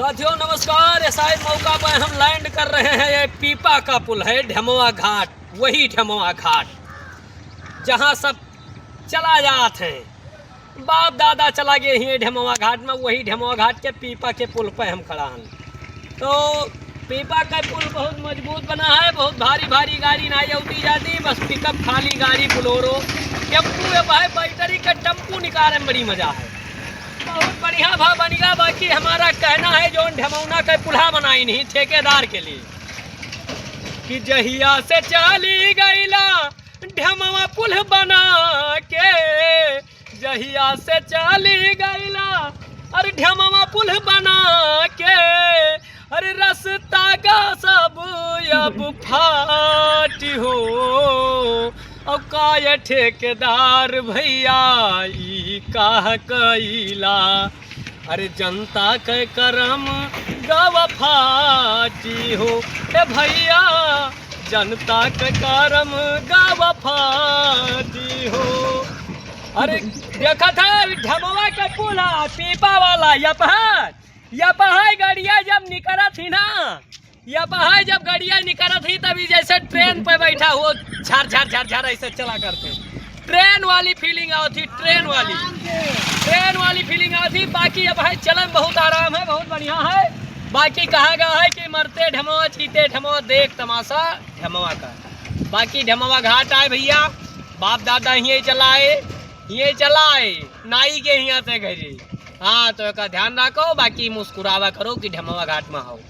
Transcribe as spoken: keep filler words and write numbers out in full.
साथियों नमस्कार, ऐसा ही मौका पर हम लैंड कर रहे हैं। ये पीपा का पुल है, ढेमवा घाट, वही ढेमवा घाट जहाँ सब चला जात है। बाप दादा चला गए ही ढेमवा घाट में, वही ढेमवा घाट के पीपा के पुल पे हम खड़ा हन। तो पीपा का पुल बहुत मजबूत बना है, बहुत भारी भारी गाड़ी ना आती जाती, बस पिकअप खाली गाड़ी बोलेरो, टेम्पू, ये भाई बैटरी का टेम्पू निकाले में बड़ी मजा है। बहुत बढ़िया भा बनिया। बाकी हमारा कहना है जौन ढेमौना का पुल्हा बनाई नहीं ठेकेदार के लिए कि जहिया से चली गईला ढेमवा पुल बना के, जहिया से चली गईला अरे ढेमवा पुल बना के, अरे रस्ता का सब अब फाटी हो। अब काय ठेकेदार भैया ई काह कईला, अरे जनता के करम गवा फाटी हो। ए भैया जनता के करम गवा फाटी हो। अरे देखत है ढेमवा के पुल है, पीपा वाला, यपहा, यपहा गड़िया जब निकरत ही ना, यपहा जब गड़िया निकरत ही तभी जैसे ट्रेन पे बैठा हो, झर झर झर झर ऐसे चला करते। ट्रेन वाली फीलिंग आवत ही, ट्रेन वाली, ट्रेन वाली फीलिंग आवत ही। बाकी अब है चलन बहुत आराम है, बहुत बढ़िया है। बाकी कहा गया है कि मरते ढेमवा जीते ढेमवा, देख तमाशा ढेमवा का। बाकी ढेमवा घाट आए भैया, बाप दादा हिये चलाए, हिये चलाए, नाई के हिया से घरे। हाँ, तो एका ध्यान रखो, बाकी मुस्कुरावा करो कि ढेमवा घाट में हो।